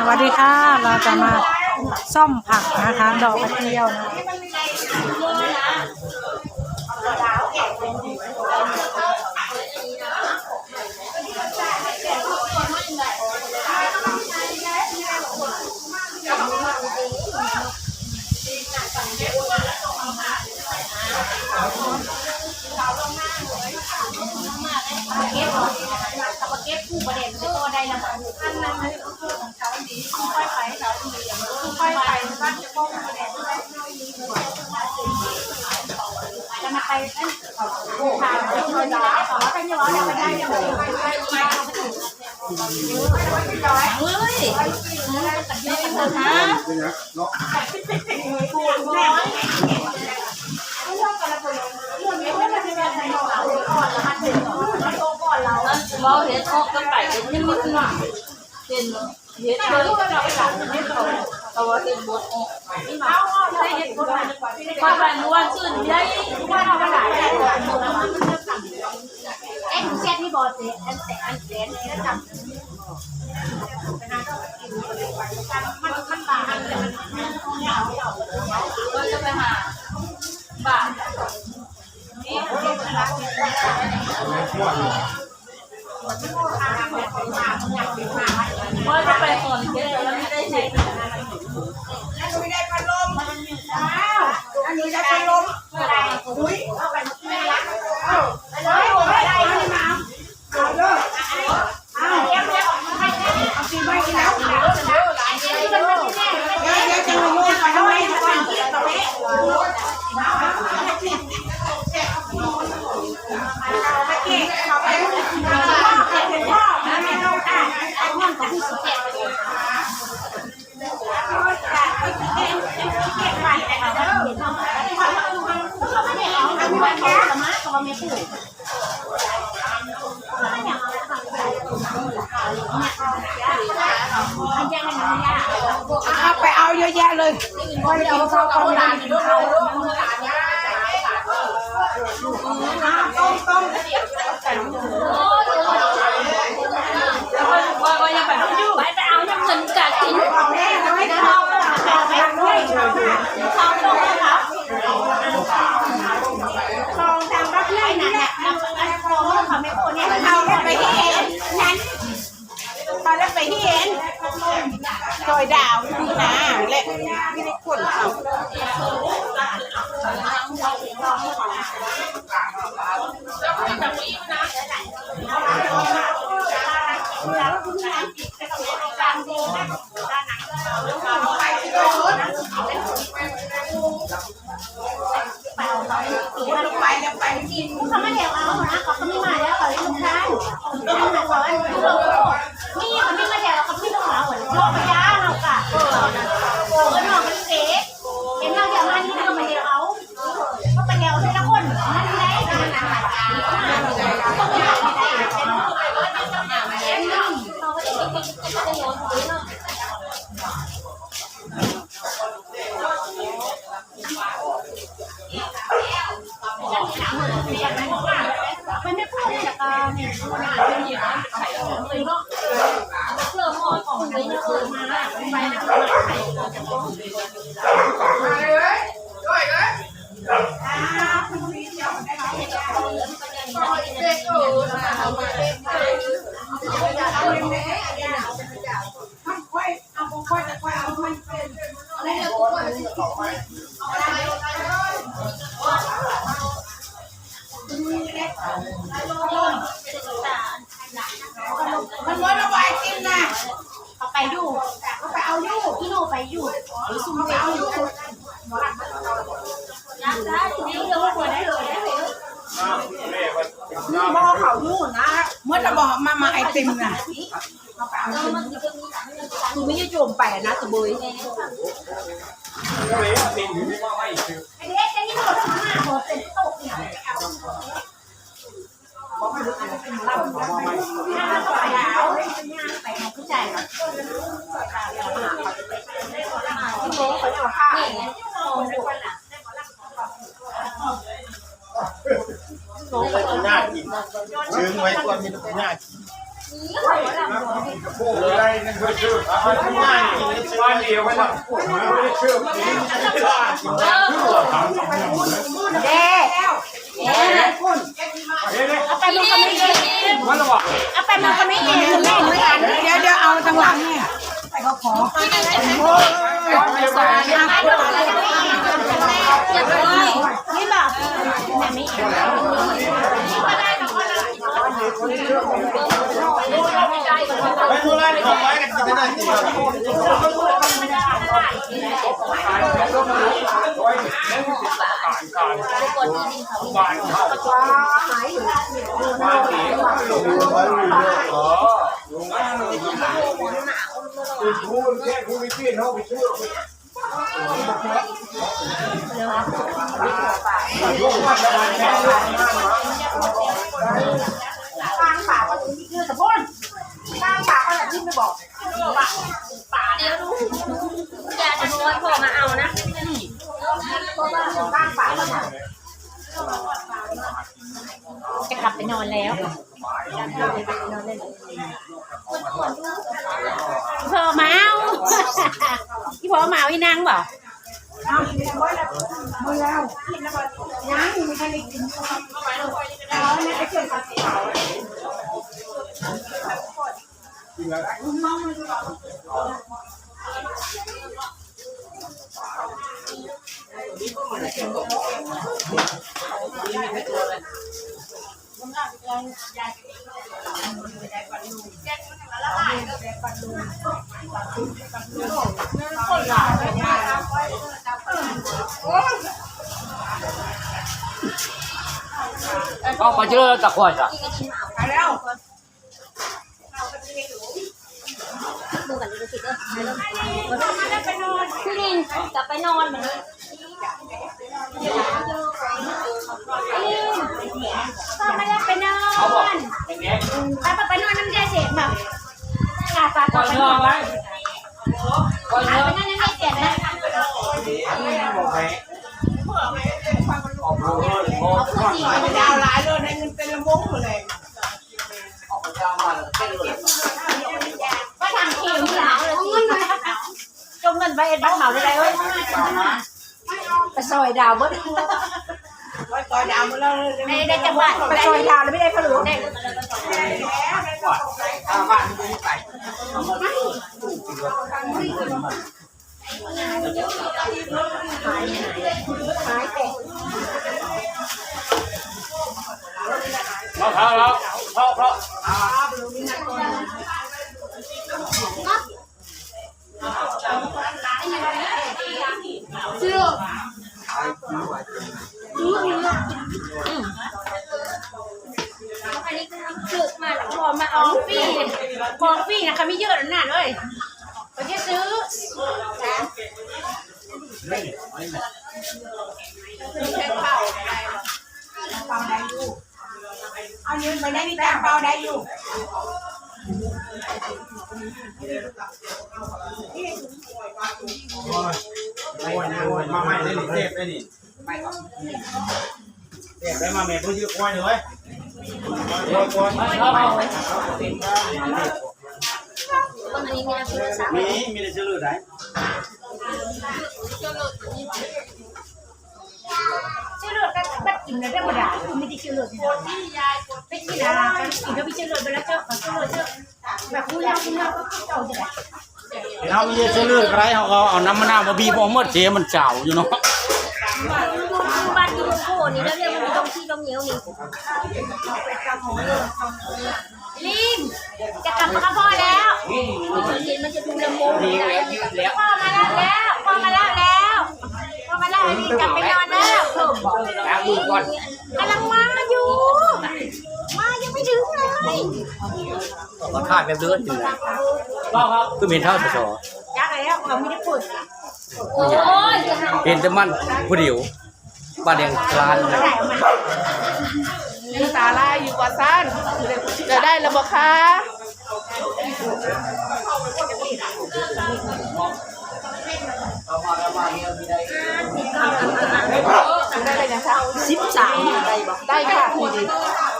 สวัสดีค่ะ เราจะมาซ่อมผักนะคะ ดอกกระเจียวนะ เว้าเฮ็ดออกกันไป เป็น เฮ็ดเลย แต่ว่าเฮ็ดบดออก ข้อยว่าม่วนซื่นได้ เอ๊ะ หนูเช็ดนี่บ่เจ๊ อันแต่ อันแต่ อันแต่ มัน มันบางอัน มัน มันจะไปหา บาท เอาไปเอาเยอะแยะเลย ค่อยกินข้าวก่อน ไป ไปเอาน้ำเงินกันกิน เอาไปเห็น ตอนแรกไปเห็น ซอยดาวนี่นะ และนี่ได้ขนเอา เขามาแถวเอานะ เขาก็ไม่มาแล้ว เขาเรียกลูกค้า นี่เขาไม่มาแถว เขาไม่ต้องมา เขาไม่ต้องมา เขาก็เออ น้องมันเก๋ เห็นเราแถวมานี่ เขาก็มาแถวเอา เขาไปแถวทีละคน มันได้ มันได้ มันบ่ระบายกินนะ เขาไปอยู่ เขาไปเอาอยู่ พี่หนูไปอยู่ เขาไปเอาอยู่ นี่บ่เขาอยู่นะ เมื่อจะบอกมา มาไอติมนะ กูไม่ได้โจมไปนะตะเบย น่ากิน ซื้อไว้ก่อน มีแต่น่ากิน โอ้โห ได้ ເດ້ ເອົາໄປມັນກໍໄມ່ເອງ ເອົາໄປມັນກໍໄມ່ເອງ ດຽວ ດຽວເອົາທາງຫຼັງນີ້ ໄປເຂົາຂໍ ນີ້ບໍ່ ຈະກັບໄປນອນແລ້ວ ພໍ່ມາເອົາ ອີ່ພໍ່ມາເອົາອີ່ນາງບໍ່? ເອົາໄປເຈີຕະຄວຍຊະ. ຄືລິນກັບໄປນອນບັດນີ້ ລິນ ພາໄປນອນ ໄປ ໄປນອນນຳຍາຍເສກບໍ່? ໄປ ໄປ ໄປນອນນຳຍາຍເສກນະ. ໄປທາງທີ່ມີຫຼາຍເລີຍ ຈົງເງິນໄປເຮັດບັດເໝົາໄດ້ເລີຍ ໄປຊອຍດາວເບິດ ໄປຊອຍດາວເບິດແລ້ວ ໄດ້ ໄດ້ຈັກບາດ ໄປຊອຍດາວແລ້ວໄມ່ໄດ້ພະໂຫຼ ໄດ້ ອັນນີ້ຄືມາ ພໍມາເອົາຟຣີ ຂອງຟຣີນະ ຄັນມີເຢີະນັ້ນເອີຍ ໄປຊື້ ເອົາເງິນໄປໄດ້ ມີແຕ່ເປົ່າໄດ້ຢູ່ ໂອ້ຍ ໂອ້ຍ ມາໃໝ່ໄດ້ນີ້ ເຊບໄດ້ນີ້ ເຊບໄດ້ ມາແມ່ ບໍ່ເຍອະ ຄວາຍເລີຍ ຄວາຍ ຄວາຍ ມີ ມີແຕ່ເຊື້ອເລືອດໄດ໋. ເຊື້ອເລືອດກໍບັດກິນແລ້ວທຳມະດາ ຄືມີແຕ່ເຊື້ອເລືອດນີ້ນະ ໄປກິນອາຫານ ກິນກໍມີເຊື້ອເລືອດ ເວລາເຈາະກໍເຊື້ອເລືອດ ເຊື້ອ ແບບຮູ້ແລ້ວ ຮູ້ແລ້ວກໍເອົາຈັ່ງໃດ ເຮົາມີເຊື້ອເລືອດກໍໄດ້ ເຮົາກໍເອົານ້ຳມະນາວມາບີບອອກໝົດ ເສຍມັນຈາວຢູ່ເນາະ ຢູ່ບ້ານຢູ່ໂຄນີ້ແລ້ວ ເລື່ອງມັນມີຕົງທີ່ຕົງເຫຍວນີ້ ລີນ ຈະກັບມາກັບພໍ່ແລ້ວ ມັນຈະດູລຳໂພງ ພໍ່ມາແລ້ວ ແລ້ວ ພໍ່ມາແລ້ວ ແລ້ວ ພໍ່ມາແລ້ວ ລີນກັບໄປນອນແລ້ວ ລ້າງມືກ່ອນ ກຳລັງມາຢູ່ ມາຍັງໄມ່ເຖິງເລີຍ ມາຂາດແບບເດີນຢູ່ ຄືເຫັນເທົ່າສະ ຈັກແລ້ວ ເຂົາມີແຕ່ຜູ້ ໂອ້ຍ ເຫັນແຕ່ມັນຜູ້ດຽວ ບ້ານແດງລານ ຕາລາຍຢູ່ວ່າຊັ້ນ ຈະໄດ້ລະບໍ່ຄະ? ສິບສາມ ໄດ້ບໍ່? ໄດ້ຄ່ະ ດີໆ.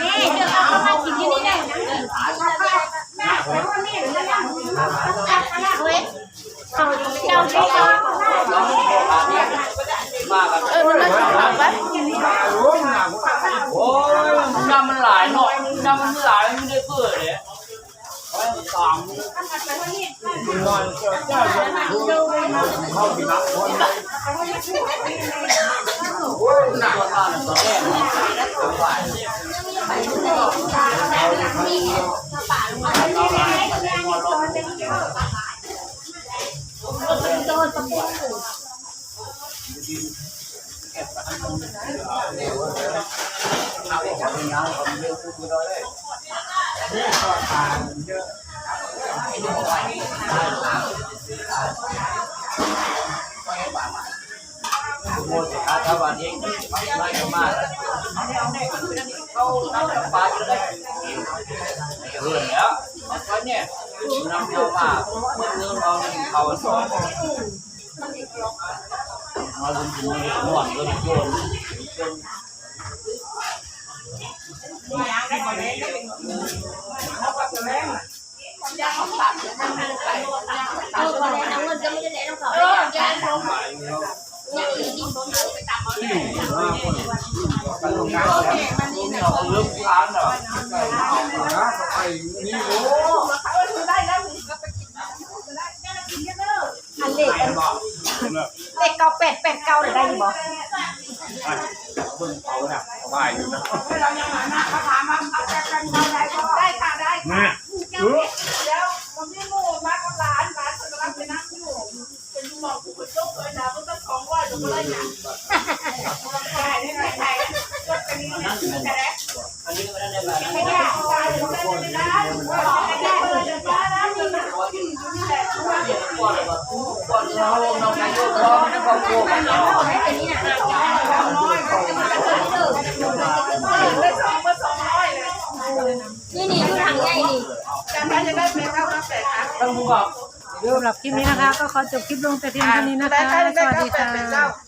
ນີ້ ເຈົ້າເອົາມາກິນຢູ່ນີ້ໄດ້ ເອົາໄວ້ ເອົາໄວ້ ເຈົ້າໄດ້ ເອີ ມັນໜ້າຈະເອົາໄວ້ ໂອ້ຍ ນ້ຳມັນຫຼາຍເນາະ ນ້ຳມັນຫຼາຍ ມັນໄດ້ເປື່ອຍເດ້. ອັນເລກ ເລກເກົ້າແປດແປດເກົ້າ ໄດ້ຢູ່ບໍ່? ເບິ່ງເຂົານະ ສະບາຍຢູ່ນະ ໄດ້ ນີ້ ນີ້ ຢູ່ທາງໃຫຍ່ນີ້ ສຳລັບຄລິບນີ້ນະຄະ ກໍຂໍຈົບຄລິບລົງແຕ່ພຽງເທົ່ານີ້ນະຄະ ສະຫວັດດີຄ່ະ.